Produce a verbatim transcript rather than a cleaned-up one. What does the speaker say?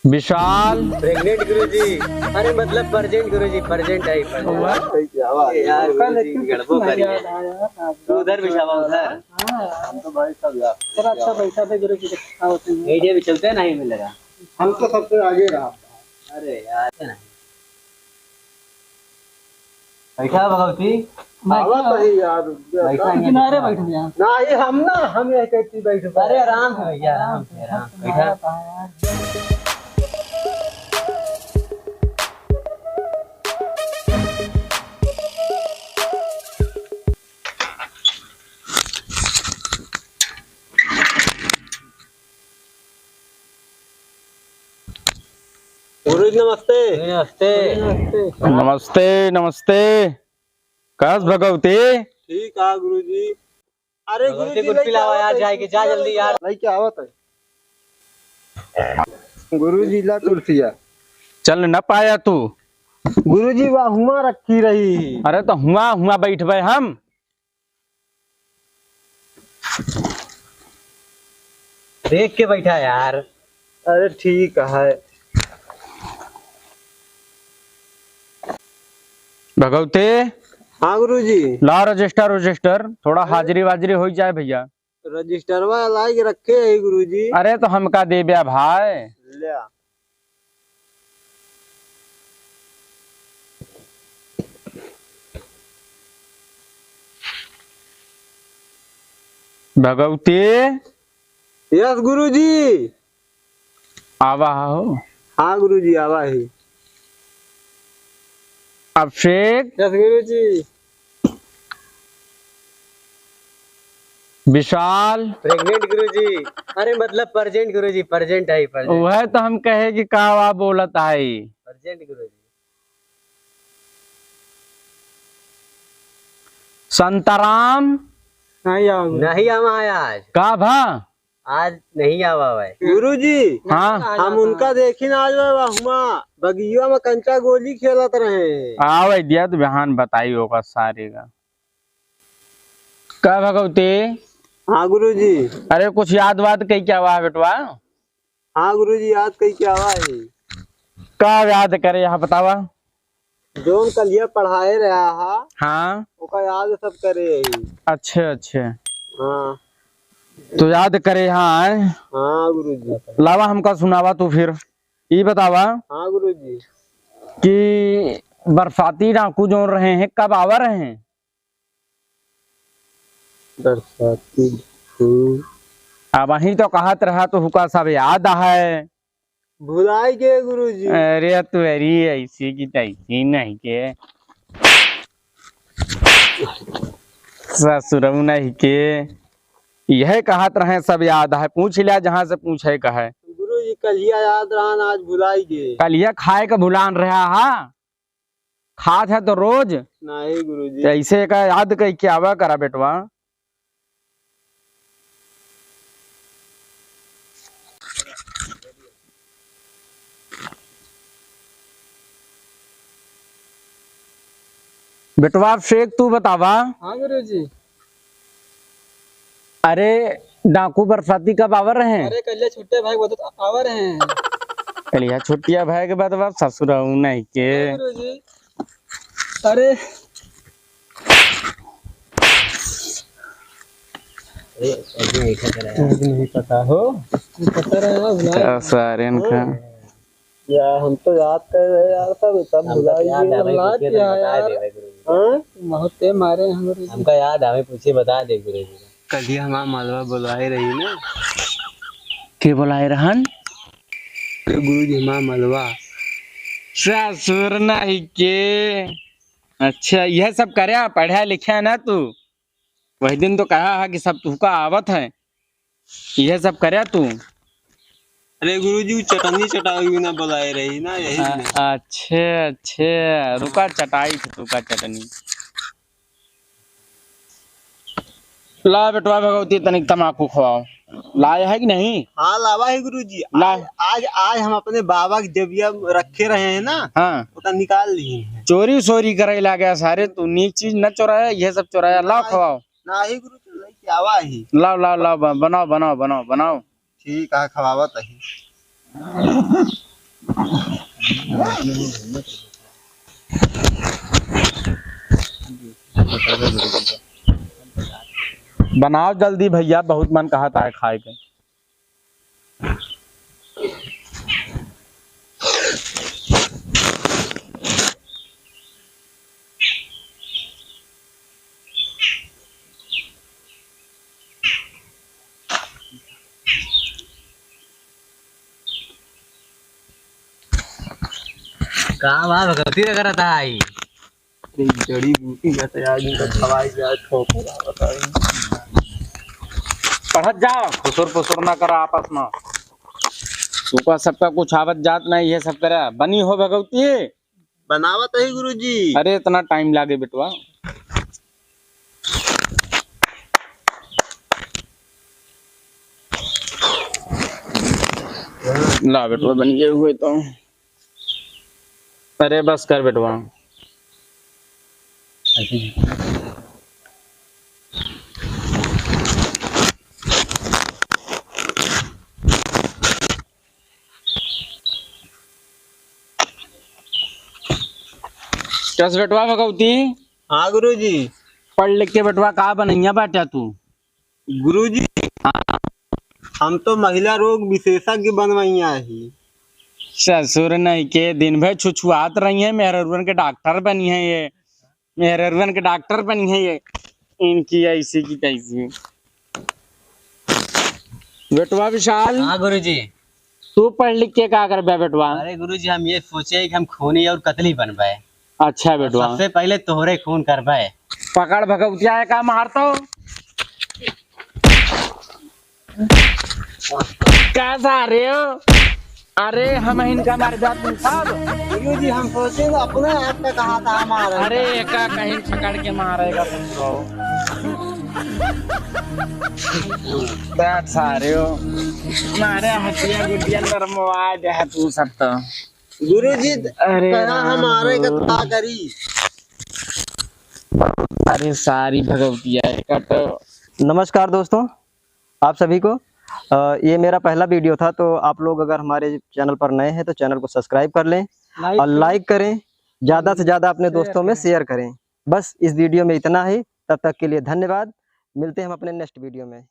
विशाल। प्रेग्नेंट गुरुजी। अरे मतलब परजेंट गुरुजी, परजेंट आई, परजेंट। वाह। यार गुरुजी, गड़बो करिए। तू उधर बिछावा, उधर। हाँ। हम तो भाई सब यार। चलो अच्छा बैठा थे गुरुजी, देखा होते हैं। एरिया में चलते नहीं मिलेगा। हम तो सबसे आगे रहा। अरे यार। बैठा भगवती। बैठा। आवा तो ही यार, रुक जा। बैठा यहाँ किनारे बैठा। बैठ जा। नहीं, हम ना, हम यही कहती बैठ। अरे आराम से भैया, आराम से, आराम से। बैठा। गुरुजी नमस्ते। नमस्ते। नमस्ते, नमस्ते। कस भगवती? ठीक है गुरुजी। अरे भगवती गुरुजी, कुछ पिलावा यार, जाए के, जा जल्दी यार। लइके आवत है। गुरुजी ला कुर्सिया। चल न पाया तू। गुरुजी वा हुआ रखी रही। अरे तो हुआ, हुआ बैठबे हम। देख के बैठा यार। अरे ठीक है। भगवते। हाँ गुरुजी। ला रजिस्टर, रजिस्टर, थोड़ा अरे। हाजिरी वाजिरी हो जाए भैया। रजिस्टरवा ला के रखे है गुरुजी। अरे तो हमका देब्या भाई। ल्या। भगवती। यस गुरुजी। आवा हो। हाँ गुरुजी, आवा ही। अभिषेक। यस गुरुजी। विशाल। प्रेग्नेंट गुरुजी। अरे मतलब परजेंट गुरुजी, परजेंट है, परजेंट। वह तो हम कहे कि का वा बोलत है। परजेंट गुरुजी। संताराम। नहीं आवा। नहीं आवा आज। का भा? आज नहीं आवा भाई। गुरुजी, हाँ। हम उनका देखी ना आज हुआ बगिया में कंचा गोली खेलत रहे। आवे दिया तो बिहान बताई होगा सारे का। का भगवती? हाँ गुरुजी। अरे कुछ याद वाद कई क्या हुआ बेटवा? हाँ गुरुजी, याद कई क्या हुआ है? का याद करे यहाँ बतावा? जौन कलिया पढ़ाए रहा हा, हाँ। ओका याद सब करे ही। अच्छा, अच्छा। हाँ। तो याद करे हाँ, हैं? हाँ गुरुजी। लावा हमका सुनावा तू फिर। ई बतावा हाँ गुरुजी। कि बरसाती डाकू जौन रहे हैं, कब आवा रहे हैं? बरसाती डाकू। अब वहीं तो कहत रहा तो हुका सब याद है। भुलाई गए गुरुजी। अरे तू अरे ऐसी की तैसी नहीं के। ससुरऊ नहीं के। यह कहत रहे सब याद है। पूछ लिया जहाँ से पूछे का है। गुरुजी कलिया याद रहा ना, आज भुलाई गए। कलिया खाए का भुलान रहा हा। खात है तो रोज। नहीं गुरुजी। तो ऐसे का याद कई के आवा करा बेटवा। बेटवा शेख तू बतावा। हाँ गुरुजी। अरे डाकू बरसाती कब आवर रहे हैं? अरे कलिया छुट्टे भाई बदत आवर रहे हैं। कलिया छुट्टिया भाई के बाद ससुरऊ नहीं के। हाँ गुरुजी। अरे। अरे, अभी नहीं पता रहा। अभी नहीं पता हो। पता रहा, भुला गया। सारे इनका। यार, हम तो याद कर रहे यार, सब, सब हमका भुला याद गए। आवे, भुला पूछे तो गया बता यार। देवे गुरुजी। हाँ? बहुत ते मारे हमरे। हमका याद आवे, पूछे बता दे गुरुजी। कल ही हमार मलवा बुलाए रही ना। के बुलाए रहन? अरे गुरुजी, हमार मलवा। ससुर नहीं के। अच्छा, यह सब करया, पढ़ा लिखा ना तू? वही दिन तो कहा है कि सब तुहका आवत है, यह सब करया तू? अरे गुरुजी, वो चटनी चटाई भी ना बुलाए रही ना, यही अ-, में। अच्छा, अच्छा, रुका चटाई थे, रुका चटनी। ला बेटवा भगवती तनिक तमाकू खवाओ। लाया है कि नहीं? हाँ, लावा है गुरुजी। ला। आज, आज, आज हम अपने बाबा के जेबिया में रखे रहे हैं ना, हाँ। ओका निकाल लिए हैं। चोरी सोरी करे लागे सारे, तू नीक चीज न चोराया, यह सब चोराया। लाओ खवाओ। नाही गुरुजी, लेके आवा ही। लाओ, लाओ, लाओ, ब-, बनाओ, बनाओ, बनाओ, बनाओ। ठीक है, खवावत ही। बनाओ जल्दी भइया, बहुत मन कहत आए खाए के। का बा भगवती लग रहा था आई? अरे जड़ी बूटी का तो आज इनका खवाई जाए, ठोक हो रहा था। पढ़त जाओ, खुसुर फुसुर ना करा आपस में। तुका सबका कुछ आवत जात नहीं, ये सब करा। बनी हो भगवती? बनावत है गुरुजी। अरे इतना टाइम लागे बेटवा। ला बेटवा, बन गए हुए तो। अरे बस कर बेटवा। कस बेटवा भगवती? हाँ गुरुजी। पढ़ लिख के बेटवा का बनैया बाट्या तू? गुरुजी, हम तो महिला रोग विशेषज्ञ बनवैया ही। ससुर नहीं के दिन भर छुछुआत रही है, मेहररुअन के डॉक्टर बनी है ये, मेहररुअन के डॉक्टर बनी है ये, इनकी ऐसी की तैसी। बेटवा विशाल। हाँ गुरुजी। तू पढ़ लिख के का करबे बेटवा? अरे गुरुजी, हम ये सोचे कि हम खूनी और कतली बनबे। अच्छा बेटवा। सबसे पहले तोहरे खून करबे। पकड़ भगवतिया, का मार तो। का सारे हो? अरे हम इनका मार जात नहीं साहब। गुरुजी, हम सोचे तो अपने आप का कहा था हमारा। अरे एका कहीं पकड़ के मारेगा तुमको। बैठ सारे हो। मारे हटिया गुटिया नरमवा दे है तू सब तो। गुरुजी, अरे कहा राम हमारे हो। का करी। अरे सारी भगवतिया एका तो। नमस्कार दोस्तों, आप सभी को। अ, ये मेरा पहला वीडियो था, तो आप लोग अगर हमारे चैनल पर नए हैं तो चैनल को सब्सक्राइब कर लें और लाइक करें, ज़्यादा से ज़्यादा अपने दोस्तों में शेयर करें। बस इस वीडियो में इतना ही, तब तक के लिए धन्यवाद। मिलते हैं हम अपने नेक्स्ट वीडियो में।